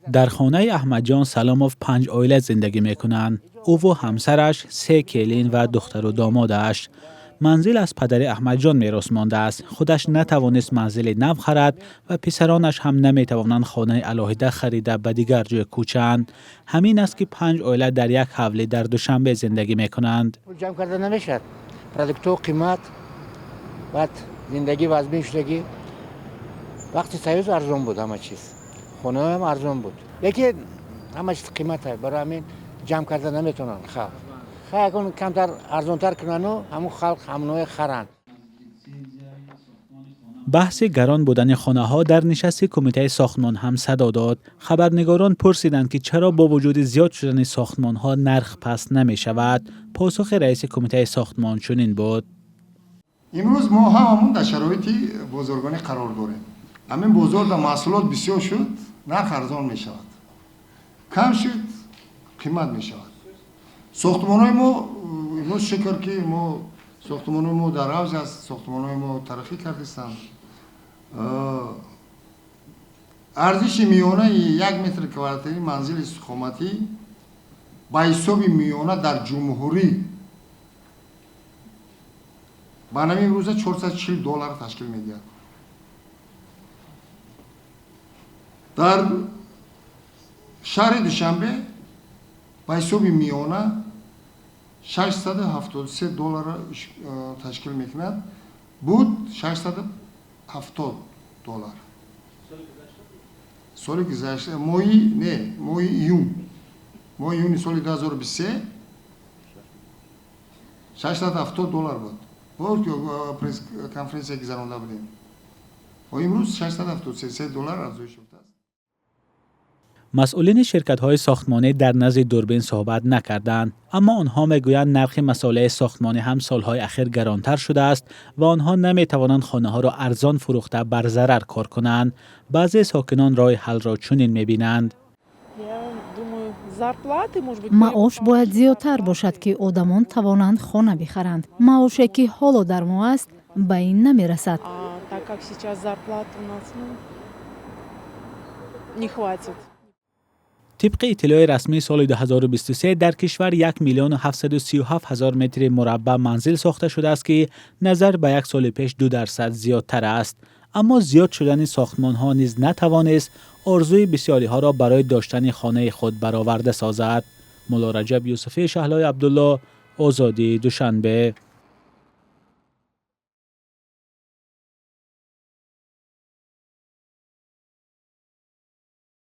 Дар хонаи Аҳмадҷон Саломов панҷ оила зиндагӣ мекунанд: ӯву ҳамсараш, се келин ва духтару домодаш. Манзил аз падари Аҳмадҷон мерос мондааст. Худаш натавонист манзили нав харад ва писаронаш ҳам наметавонанд хонаи алоҳида харида, ба дигар ҷой кӯчанд. Ҳамин аст, ки панҷ оила дар як ҳавлӣ дар Душанбе зиндагӣ мекунанд. Пул ҷамъ карда намешавад, продуктҳо қимат, баъд зиндагӣ вазмин шудагӣ. Вақти Союз арзон буд ҳама чиз, хонаҳоям арзон буд, лекин ҳама чиз қимат аст. Барои ҳамин ҷамъ карда наметавонанд халқ. Хай, камтар арзонтар кунану ҳамун халқ ҳамоное харанд. Баҳси гарон будани хонаҳо дар нишасти кумитаи сохтмон ҳам садо дод. Хабарнигорон пурсиданд, ки чаро бо вуҷуди зиёд шудани сохтмонҳо нарх паст намешавад. Посухи раиси кумитаи сохтмон чунин буд: Имрӯз мо ҳамамон дар шароити бозоргонӣ қарор дорем. Ҳамин бозор дар маҳсулот бисёр шуд, нарх арзон мешавад, кам шуд, қимат мешавад. Сохтмонҳои мо имрӯз, шукр, ки мо сохтмонҳои мо дар авҷ аст, сохтмонҳои мо тараққӣ кардистанд. Арзиши миёнаи 1 метри квадратии манзили истиқоматӣ ба ҳисоби миёна дар ҷумҳурӣ ба нави имрӯза 440 доллар ташкил медиҳад. Дар шаҳри Душанбе ба ҳисоби миёна 673 долларро ташкил мекунад, буд 670 доллар соли гузашта, моҳи, не, моҳи июн, моҳи июни соли 2023 670 доллар буд. Буд, ки пресс-конференсия гузаронда будем. Имрӯз 673 доллар афзоиш ёфтааст. Масъулини ширкатҳои сохтмонӣ дар назди дурбин суҳбат накарданд, аммо онҳо мегӯянд, нархи масолеҳи сохтмонӣ ҳам солҳои ахир гаронтар шудааст ва онҳо наметавонанд хонаҳоро арзон фурӯхта, бар зарар кор кунанд. Баъзе сокинон роҳи ҳаллро чунин мебинанд: Маош бояд зиёдтар бошад, ки одамон тавонанд хона бихаранд. Маоше, ки ҳоло дар мо аст, ба ин намерасад. Так как сейчас зарплата у нас, ну, не хватит. Тибқи иттилои расмӣ, соли 2023 дар кишвар 1 миллиону 737 ҳазор метри мураббаъ манзил сохта шудааст, ки назар ба як соли пеш 2% зиёдтар аст. Аммо зиёд шудани сохтмонҳо низ натавонист орзуи бисёриҳоро барои доштани хонаи худ бароварда созад. Муллораҷаб Юсуфӣ, Шаҳлои Абдулло, Озодӣ, Душанбе.